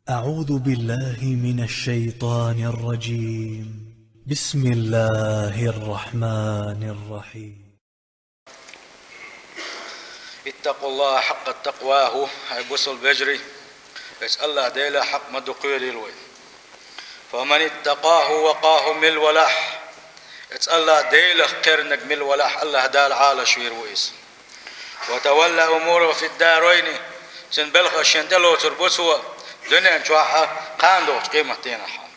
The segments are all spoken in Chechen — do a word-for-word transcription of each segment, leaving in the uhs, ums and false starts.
أعوذ بالله من الشيطان الرجيم. بسم الله الرحمن الرحيم. اتقوا الله حق تقواه, хӀай бусалба вежарий, эцу АллахӀ Делах хьакъ ма дукха кхерийла вай. فمن اتقاه وقاه, мила валахь, эцу АллахӀ Делах кхернарг мила валахь, АллахӀ Дала Ӏалашвийр ву иза. وتولى أموره في الدارين, цуьнан белхаш шена тӀелоцур бу цо, дуьнен чохь а, кхана догӀучу къематдийнахь а.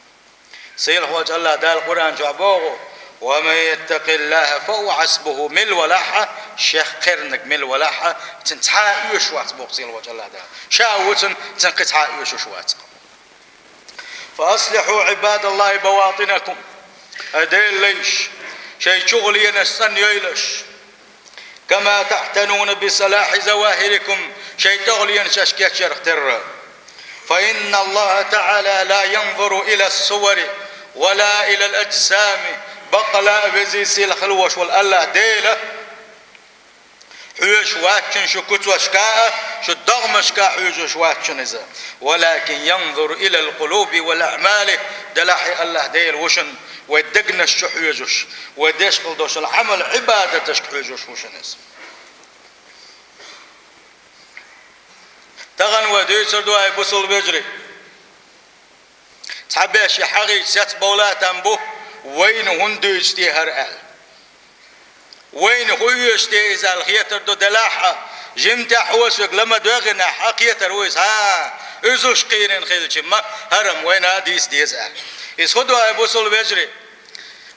Сийлахь волчу АллахӀ Дала Къуръан чохь боху: ومن يتق الله فهو حسبه, мила валахь, шех кхернарг мила валахь, цуьнан цхьа а оьшуш вац боху сийлахь волчу АллахӀ Дала. Ша ву цуьнан, цуьнан кхин цхьа а оьшуш вац. فأصلحوا عباد الله بواطنكم, хӀай Делан лайш, шайн чухуленаш цӀанйойла аш. كما تعتنون بصلاح ظواهركم, шайн тӀехуленаш аш кечъярх терра. فإن الله تعالى لا ينظر إلى الصور ولا إلى الأجسام, баккъала а везий, сийлахь хила волуш волу АллахӀ Дела хьоьжуш вац шуна шу куьцашка а, шу догӀмашка а хьоьжуш вац шуна Иза. ولكن ينظر إلى القلوب والأعمال, делахь а АллахӀ Дела ву шуна вай дегнаш чу хьоьжуш, вай деш хила долуш долу Ӏамал-Ӏибадаташка хьоьжуш ву шуна Иза. Тахана вай дуьйцур ду, хӀай бусалба вежарий. Цхьаберш и хьагӀийча цецбовла а там бу, вайна хӀунда дуьйцу те хӀара аьлла. Вайна хӀун оьшу те иза аьлла хетар ду делахь а, жимма тӀехь хьо соьга ла ма-доьгӀинехь а кхетар ву иза, хӀа, уьзуш кхийрина хилча ма, хӀара-м вайна а дийца деза аьлла. Иза хӀун ду, хӀай бусалба вежарий?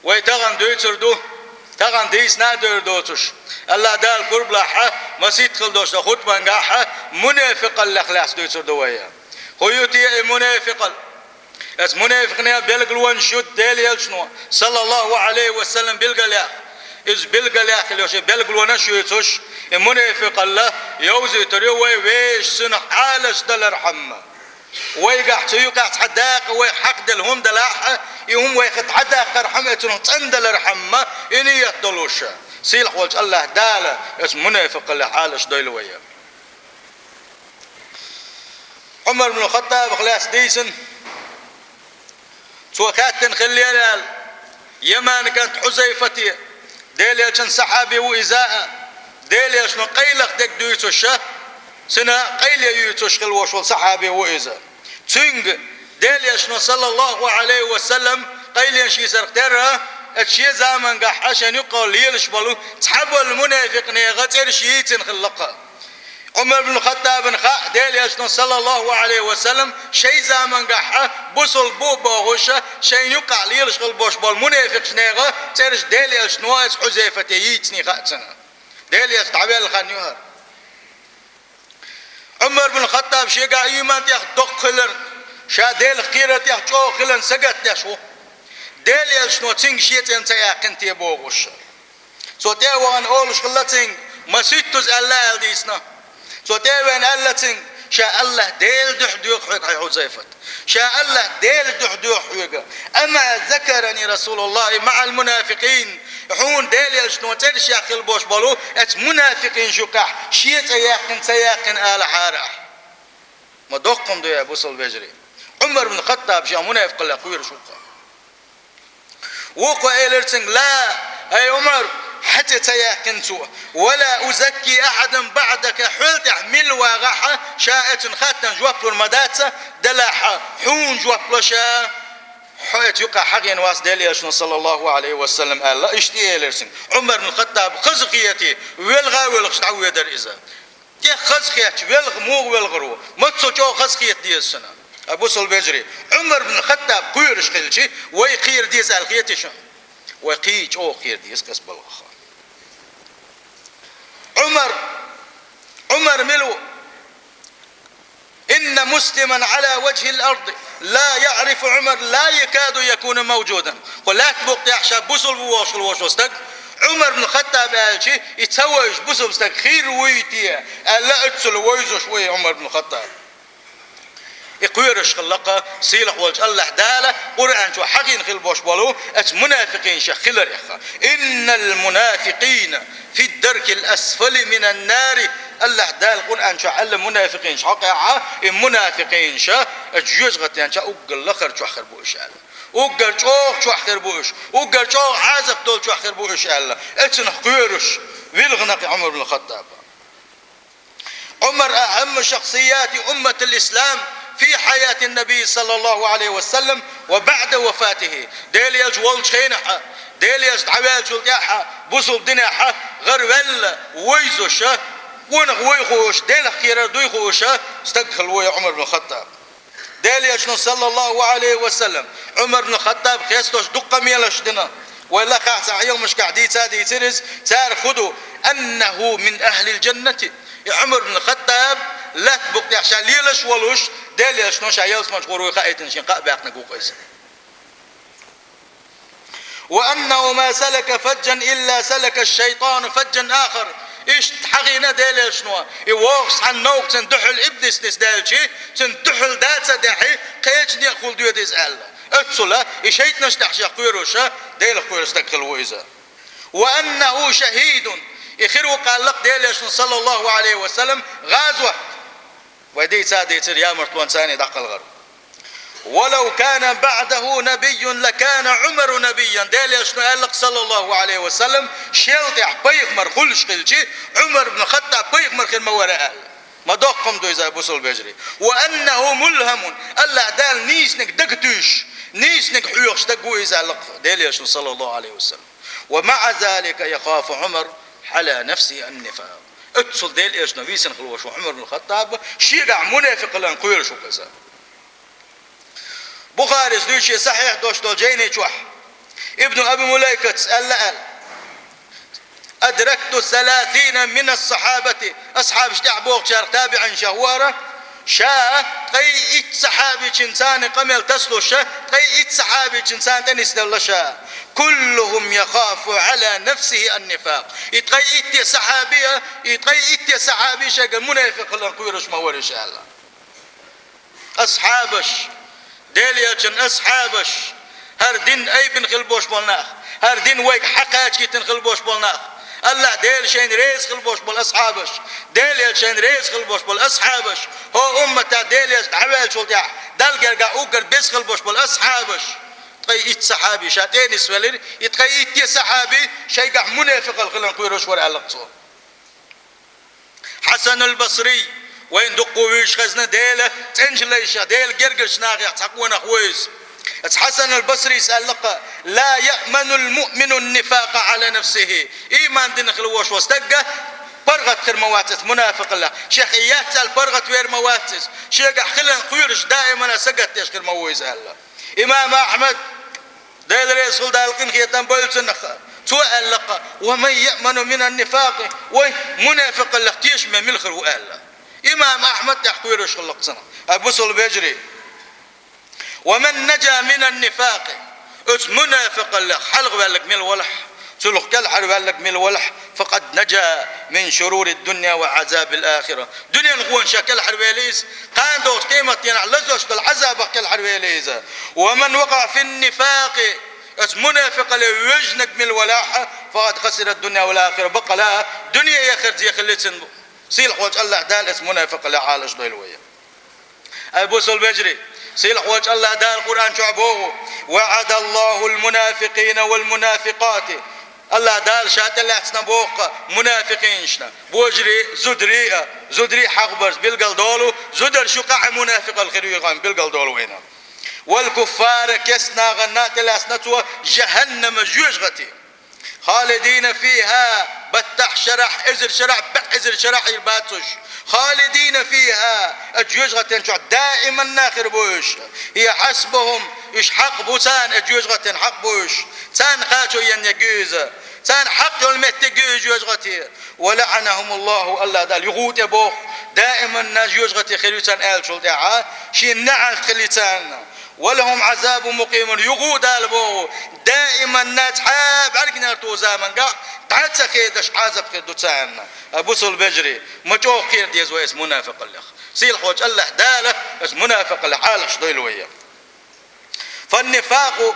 Вай тахана дуьйцур ду, тахана дийцина а девр доцуш, АллахӀ Дала пурба лахь а, масийтта хила долуш долу хутбангахь а, мунепикъаллех лаьцна дуьйцур ду вай. ХӀун ю те и мунепикъал? Эцу мунепикъанех билгалонаш ю Делан Элчано, саллаллаху Ӏалайхи ва саллам, билгалъяьхна. Иза билгалъяьхна хила йолуш и билгалонаш юьйцуш, и мунепикъалла йовзуьйтур ю вай вешан цунах Ӏалаш далархьама. Вайгахь цу юкъахь цхьа дакъа вайх хьакхаделла хӀума делахь а, и хӀума вайх дӀадаккхархьама, эцунах цӀандалархьама, и ният долуш. Сийлахь волчу АллахӀ Дала эцу мунепикъаллех Ӏалаш дойла вай. Ӏумар бин Хаттабах лаьцна дийцина, цо хаьттина хиллера аьлла, Яман кӀант Хьузайфате, Делан Элчанан сахьаби ву иза а, Делан Элчано къайлаха дерг дуьйцуш а, цуьнан къайле юьйцуш хила волуш волу сахьаби ву иза. Цуьнга Делан Элчано, саллаллаху Ӏалайхи ва саллам, къайленаш йийцарх терра, эцу шен замангахь а шайна юккъехула лелаш болу цхьаболу мунепикъанеха цӀераш йийцина хилла-кх. Ӏумар бин Хаттабана хаьа, Делан Элчано, саллаллаху Ӏалайхи ва саллам, шайн замангахь а бусалба бу а бохуш а, шайна юккъехь лелаш хила болуш болу мунепикъашнеха цӀераш Делан Элчано эцу Хьузайфате йийцина хаьа цунна. Делан Элча дӀавелла хан ю хӀара. Ӏумар бин Хаттаб шегахь ийман тӀехь доккха хиларна, ша Делах кхерар тӀехь чӀогӀа хиларна сагатдеш ву. Делан Элчано цуьнга шен цӀе ца яьккхина те бохуш. Цо тӀе а вахана олуш хилла цуьнга, масийттаза аьлла аьлла дийцина. Цо тӀе а веана аьлла цуьнга, ша АллахӀ Делан дуьхьа доьху хьоьга, хьай Хьузайфат. Ша АллахӀ Делан дуьхьа доьху хьоьга. Ама закарани Расулуллахи маӀал мунафикъин. Хьуна Делан Элчано цӀераш яьккхина хила болуш болу эцу мунафикъинаш юкъахь шен цӀе яьккхина ца яьккхина алахьара ахь. Ма доккха хӀума ду, я бусалба вежарий. Ӏумар бин Хаттаб шен мунепикъаллех кхоьруш ву-кх. Вукхо элира цуьнга: «Ла, хӀай Ӏумар, хьан цӀе ца яьккхина цо. Ва ла узакки ахьадан баӀдака, хьол тӀехь милла вагӀахь а, ша эцунна хаттарна жоп лур ма дац, делахь а хьуна жоп ло ша. Хьо эцу юкъахь хьахийна вац Делан Элчано, саллаллаху Ӏалайхи ва саллам», аьлла, иштта элира цуьнга. Ӏумар бин Хаттаб хазахетий, велха а воьлхуш дӀавоьдура иза. ТӀех хазахетча, велха муха велхар ву? Маца чӀогӀа хазахета деза шуна? Ай бусалба вежарий, Ӏумар бин Хаттаб кхоьруш хилча, вай кхера деза аьлла хетий шуна? Вай кхин а чӀогӀа кхера деза кхин балхахь. Ӏумар, Ӏумар мила ву? «Инна муслиман Ӏала важхил арди ла яӀрифу Ӏумар ла якаду якуну мавжудан». Кху лаьтта букъ тӀехь ша бусалба ву бохуш хила волуш волу стаг, Ӏумар бин Хаттаб аьлча, и ца вевзаш бусалба стаг хир вуй те аьлла, оццул вевзаш ву и Ӏумар бин Хаттаб. И кхоьруш хилла-кх сийлахь волчу АллахӀ Дала Къуръан чу хьахийна хила болуш болу эцу мунафикъинех хиларех. «Иннал мунафикъина фид даркил асфали минан нари». Аллахь Дала Къуръан чу аьлла мунафикъинаш хьокъехьа, и мунафикъинаш а жоьжахатен чу уггар лахара чохь хир бу уьш аьлла. Уггар чӀогӀа чохь хир бу уьш, уггар чӀогӀа Ӏазап долчохь хир бу уьш аьлла. Эцунах кхоьруш вилгӀна-кх Ӏумар бну Хаттаба. عمر أهم شخصيات أمة الإسلام في حياة النبي صلى الله عليه وسلم وبعد وفاته. Делан Элча волчу хенахь а, Делан Элча дӀаваьллачул тӀаьхьа а, бусулба динехь а гӀараваьлла, вевзаш а, къонах вуй хууш, Делах кхерар дуй хууш а стаг хилла ву Ӏумар бну Хаттаб. Делан Элчано, саллаллаху Ӏалайхи ва саллам, Ӏумар бну Хаттаб хестош дуккха а мелаш дина. Вай лакхахь цхьа Ӏилманашкахь дийца а дийцира иза, царах хӀун ду: «أنه من أهل الجنة». И Ӏумар бну Хаттаб лаьтта букъа тӀехь ша лелаш волуш, Делан Элчано ша ялсаманчу гӀур вуй хаийтина шен кхаъ баьккхинарг ву-кх иза. «وأنه ما سلك فجا إلا سلك الشيطان فجا آخر». Иштта хьахийна Делан Элчано, и вогӀуш цхьана новкъа цунна дуьхьал иблис нисделча, цунна дуьхьал дацадехьа, кхечу некъахула доьду иза аьлла. Оццула и шайтӀанаш тӀехь шех кхоьруш а, Делах кхоьруш стаг хилла ву иза. «وأنه شهيد». И хир ву-кх аьлла-кх Делан Элчано, саллаллаху Ӏалайхи ва саллам, гӀазот. Вай дийца а дийцира ямартлонца а дӀакхалхар. «ولو كان بعده نبي لكان عمر نبيا». Делан Элчано аьлла-кх, саллаллаху Ӏалайхи ва саллам, шел тӀехь пайхамар хуьлуш хилча, Ӏумар бну Хаттаб пайхамар хир ма вара аьлла. Ма доккха хӀума ду иза, бусулба вежарий. «وأنه ملهم». Аллахь Дала нийсаниг дага туьйсуш, нийсаниг хьоьхуш стаг ву иза аьлла-кх Делан Элчано, саллаллаху Ӏалайхи ва саллам. «ومع ذلك يخاف عمر على نفسه النفاق». Оццул Делан Элчано вийсина хилла волуш ву Ӏумар бну Хаттаб, шегахь мунафикъаллин кхоьруш ву-кх иза. Бухарис дуьйцу шен сахьихь долуш долу жайни чохь, Ибну Аби Мулайкас аьлла аьлла: «أدركت ثلاثين من الصحابة». Асхьабаш тӀехь бохучарах, табиӀинех вара, ша ткъе итт сахьабичун царна къамел тасалуш а, ткъе итт сахьабичун царна тӀе нисделла ша. «كلهم يخاف على نفسه النفاق». И ткъе итте сахьаби а, и ткъе итте сахьаби шайгара мунафикъаллин кхоьруш ма вара уьш аьлла. Асхьабаш, Делан Элчан асхьабаш, хӀара дин айбина хила болуш болу нах, хӀара дин вайга хьакхачийтина хила болуш болу нах, Аллахь Дела шайна реза хила болуш болу асхьабаш, Делан Элча шайна реза хила болуш болу асхьабаш, хӀокху умматехь Делан Элча дӀаваьллачул тӀаьхьа Далла гергахь уггар беза хила болуш болу асхьабаш. Ткъе итт сахьаби ша тӀе а нисвелира, и ткъе итте сахьаби шайгахь мунафикъалла хилан кхоьруш вара аьлла-кх цо. Хьасанул Басри, вайна дуккха вуьйш хезна, Делан цӀеначу лайшех, Делан гергарчу нахех цхьа къонах ву иза. Аса Хьасанул Басрис аьлла-кх: «لا يأمن المؤمن النفاق على نفسه». Ийман дина хила волуш волу стаг паргӀат хир ма вац иза мунафикъаллех. Шех и яц аьлла паргӀат вер ма вац иза. Шегахь хилан кхоьруш даимана сагатдеш хир ма ву иза аьлла. Имам Ахьмад, Дела реза хуьлда, Дала къинхетам бойла цунах, цо аьлла-кх: «ومن يأمن من النفاق», вай мунафикъаллех тешаме мила хир ву аьлла. Имам Ахьмад тӀехь кхоьруш хилла-кх цунах. Ай бусулба вежарий. «ومن نجا من النفاق». Оцу мунафикъаллех хьалхаваьлларг мила валахь, цунах кӀелхьарваьлларг мила валахь, «فقد نجا من شرور الدنيا وعذاب الآخرة». Дуьненан гӀонашех кӀелхьарвели иза, кхана догӀучу къематдийнахь лазош долу Ӏазабах кӀелхьарвели иза. «ومن وقع في النفاق», оцу мунафикъалле вежнарг мила валахь, «فقد خسر الدنيا والآخرة», баккъала дуьне а, эхарт а хилла цунна. Сийлахьволчу Аллахь Дала оцу мунафикъалле Ӏалаш дойла вай. Ай бусулба вежарий, сийлахьволчу Аллахь Дала Къуръан чохь боху: «وعد الله المنافقين والمنافقات». Аллахь Дала ша тӀелаьцна боху-кх мунафикъинашна, божарий, зударий а, зударий хьахабарца билгал долу, зударша юкъахь а мунафикъалла хир ю хьуна билгал долу вайна. «والكفار», керста нахана тӀелаьцна цо жахӀаннама жоьжахати. «خالدين فيها», баттахь шарахь, эзар шарахь, бӀе эзар шарахь хир бац уьш. «خالدين فيها», оцу жоьжахатин чохь даиманна хир бу уьш. «هي حسبهم», уьш хьакъ бу царна, оцу жоьжахатин хьакъ бу уьш. Царна кхачо еннарг ю иза. Царна хьакъ йолу меттиг ю иза жоьжахати. «ولعنهم الله», Аллахь Дала юха а тӀе боху, даиманна жоьжахати хир ю царна аьллачул тӀаьхьа, шен неӀалт хили царна. «ولهم عذاب مقيم», юха а Дала боху, даиманна цхьа бӀаьргинарг тӀе заманахь дӀа ца хедаш Ӏазап хир ду царна. Ай бусулба вежарий, ма чӀогӀа кхера деза вай оцу мунафикъаллех. Сийлахьволчу Аллахь Дала оцу мунафикъаллех Ӏалаш дойла вай. «فالنفاق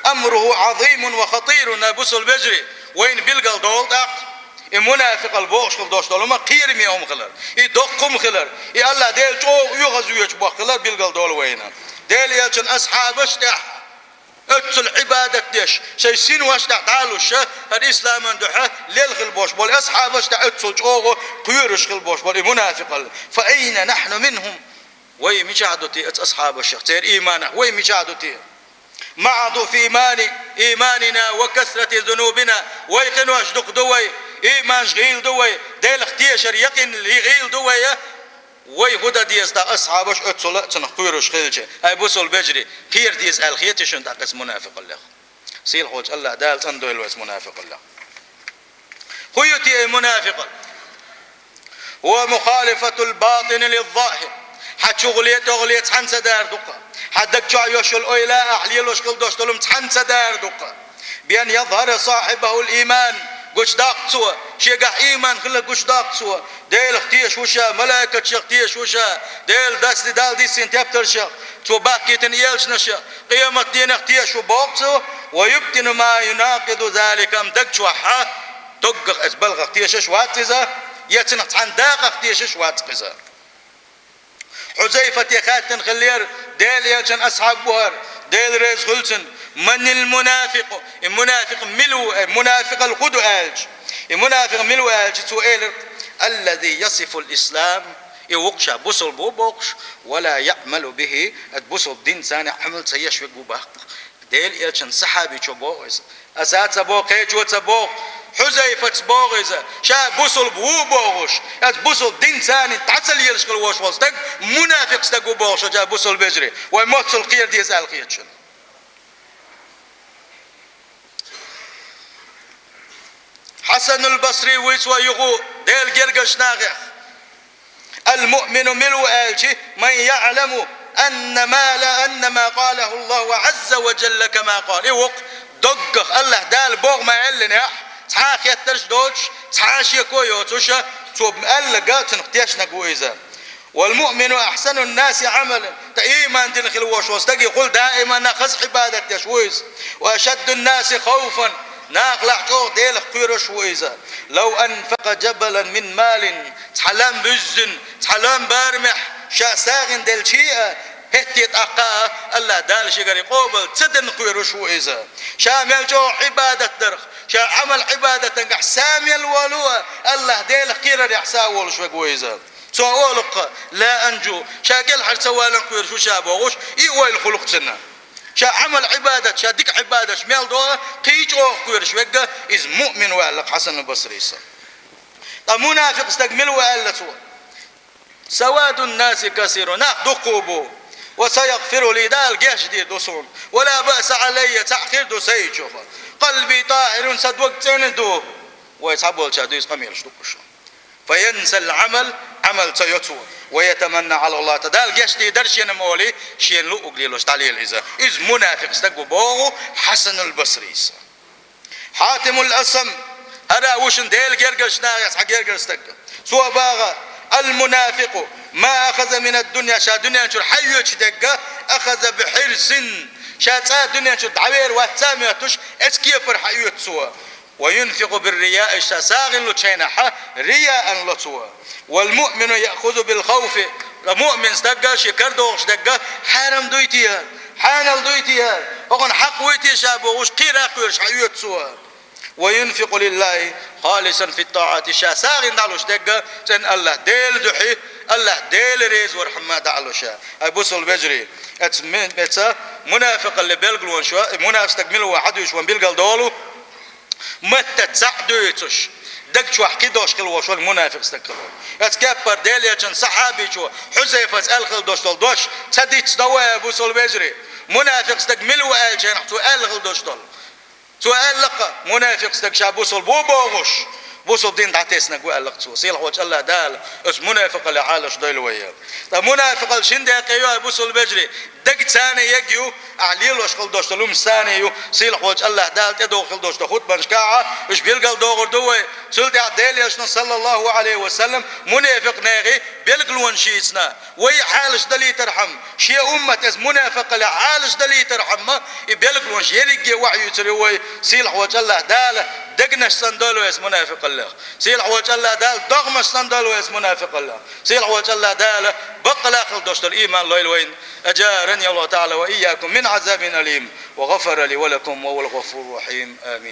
أمره عظيم وخطير», ай бусулба вежарий, вайна билгал долу тӀаккха. И мунафикъал бохуш хила долуш долу хӀума кхераме хӀума хилар, и доккха хӀума хилар, и АллахӀ Дела чӀогӀа оьгӀазвоьчу боху хилар билгал долу вайна. Делан элчан асхьабаш тӀехь оццул Ӏибадат деш, шайн синош тӀехь дӀалуш, хӀара исламан дуьхьа лела хила болуш болу асхьабаш тӀехь оццул чӀогӀа кхоьруш хила болуш болу и мунафикъал. Фа айна нахьну минхум? Вай мичахь ду те оцу асхьабашах, церан ийманах вай мичахь ду те? Маъа дуфи имани, иманина ва касрати зунубина, вай къинош дукха ду вай, ийманаш гӀийла ду вай, Делах тешар якъин гӀийла ду вай, вай хӀун дан деза тӀаккха асхьабаш оццул а цунах кхоьруш хилча, хӀай бусалба вежарий, кхера деза аьлла хета шуна тӀаккха оцу мунафикъаллех? Сийлахьчу АллахӀ Дала цӀандойла вай оцу мунафикъаллех. ХӀун ю те и мунафикъал? Ва мухалифатул батини лиззахир. Хьан чухуле а, тӀехуле а цхьаьна ца дара ду-кх. Хьан даг чохь йолуш йолу ойла а, ахь лелош хила долуш долу хӀума цхьаьна ца дара ду-кх. Бен язхара сахьибахул ийман, гучудаккха цо, шегахь ийман хилар гучудаккха цо. Делах тешаш ву ша, малайкатех тешаш ву ша, Делан дасте Далла дисина тептаршех, цо бахкийтина элчанашех, къематденах тешаш ву боху цо, ва юбтину ма юнакъиду залика, амма даг чохь а доггах оцу балхах тешаш вац иза, я цунах цхьана дакъах тешаш вац иза. Хьузайфате хаьттина хиллера, Делан элчан асхьаб ву хӀара, Дела реза хуьлу цунна: «Манил мунафикъу?» И мунафикъ мила ву, э, мунафикъал хӀун ду аьлча, и мунафикъ мила ву аьлча, цо элира: «Аллази ясифул ислам», и ву-кх ша бусалба ву бохуш, «ва ла яъмалу бихи», ат бусалба динца Ӏамал ца еш верг ву боху. Делан элчан сахьабичо боху иза. Аса ца боху, кхечо ца боху, Хьузайфас боху иза. Ша бусалба ву бохуш, ас бусалба динца дӀа ца лелаш хила волуш волу стаг мунафикъ стаг ву бохуш, ша бусалба вежарий. Вай моццул кхера деза аьлла хета шуна. Хьасанул Басри вуьйцу вай юха Делан гергарчу нахех. Ал-муъмину мила ву аьлча, ман яъламу анна ма ла, анна ма къалаху Аллаху Ӏазза ва Джалла кама къала. И ву-кх доггах АллахӀ Дала боху ма аьллинехь, цхьа а хеттарш доцуш, цхьа а шеко йоцуш, цо аьлларг цунах тешнарг ву иза. Вал муъмину ахьсанун наси Ӏамалан. Ткъа ийман дина хила волуш волу стагехула даиман нах хаза Ӏибадат деш ву иза. Ва ашаддун наси хавфан. Нахалахь чӀогӀа Делах кхоьруш ву иза. Лав анфакъа джабалан мин малин. Цхьа лам буьззина, цхьа лам барамехь ша сагӀина делчий а, хӀетте тӀаккха а АллахӀ Дала шегара къобал ца дина кхоьруш ву иза. Ша мел чӀогӀа Ӏибадат дарх, ша Ӏамал Ӏибадатангахь са мел волу а, АллахӀ Делах кхерарехь са волуш верг ву иза. Цо олу-кх: «Ла анджу», ша кӀелхьара ца валан кхоьруш ву ша бохуш, и ойла хуьлу-кх цуьнан. Ша Ӏамал Ӏибадат, ша дика Ӏибадаташ мел до а, кхин чӀогӀа кхоьруш верг а, иза муъмин ву аьлла-кх Хьасанул Басрис. Ткъа мунафикъ стаг мила ву аьлла цо? Савадун наси касирун, нах дуккха бу. Ва саягъфиру ли, Дала гечдийр ду суна. Ва ла баъса Ӏалайя, цхьаъ хир ду сайчух. Къалби тахьирун, сан дог цӀена ду. Вай цхьаболчара дуьйцу къамелаш ду-кх уьш. Фаянсал Ӏамал, Ӏамал ца йо цо. Ва ятаманна Ӏала Аллах, Дала гечдийр дара шена ма олий, шена луъург лелош дӀалела иза. Иза мунафикъ стаг ву боху Хьасанул Басрис. Хьатимул Асам, хӀара ву шуна Делан гергарчу нахех цхьа гергара стаг. Цо боху: «Ал-мунафикъу ма ахаза минад-дунья», ша дуьнен чуьра хьайоьцуш дерг, «ахаза бихьирсин», ша цкъа дуьнен чуьра дӀавер вац ца моьттуш, эцу кепара хьаоьцу цо. «Ва юнфикъу бир-рияи», ша сагӀина лучу хенахь, рияан ло цо. «Вал муъмину яъхузу бил-хавфи», муъмин стаг, шен кара догӀуш дерг, хьарам дуй те, хьанал дуй те, хӀокхуьнан хьакъ вуй те ша бохуш, кхера кхоьруш хьаоьцу цо. «Ва юнфикъу лиллахи халисан фит-таати», ша сагӀина дӀалуш дерг, цӀена АллахӀ Делан дуьхьа, АллахӀ Делан резавар хьамма дӀалуш. Ай бусалба вежарий, эца ме-, эца мунафикъалле белгалонаш, мунафикъ стаг мила ву хьадуьйцуш ван билгал долу, маттаца цхьаъ дуьйцуш, даг чохь кхидош хила волуш верг мунафикъ стаг хила ву. Эца кеппара Делан элчан сахьабичо Хьузайфас аьлла хила долуш долу дош ца дицдо вай, бусалба вежарий. Мунафикъ стаг мила ву аьллачу хенахь цо аьлла хила долуш долу. Цо аьлла-кх, мунафикъ стаг ша бусалба ву бохуш, бусалба дин дӀатеснарг ву аьлла-кх цо. Сийлахьчу АллахӀ Дала оцу мунафикъалле Ӏалаш дойла вай. Ткъа мунафикъал шин декъе ю, ай бусалба вежарий, дагца а ерг ю, Ахь лелош хила долуш долу хӀуманаш цхьаьна ю, сийлахь волчу АллахӀ Дала тӀедогӀу хила долуш долу хутбанашкахь а, уьш билгал догӀур ду вай. Цул тӀаьхьа Делан Элчано, саллаллаху Ӏалайхи ва саллам, мунафикъ нехан белгалонаш йийцина. Вай хьалаш далийтархьама, шен уммат иза мунафикъ хилла хьалаш далийтархьама, и белгалонаш ерриге охьаюьйцур ю вай, сийлахь волчу АллахӀ Дала дегнаш санна дойла вай иза мунафикъаллех. Сийлахь волчу АллахӀ Дала догӀмаш санна дойла вай иза мунафикъаллех. Сийлахь волчу АллахӀ Дала баккъалла хила долуш долу ийман лойла вайна. أجارني الله تعالى وإياكم من عذاب أليم وغفر لي ولكم وهو الغفور الرحيم. آمين.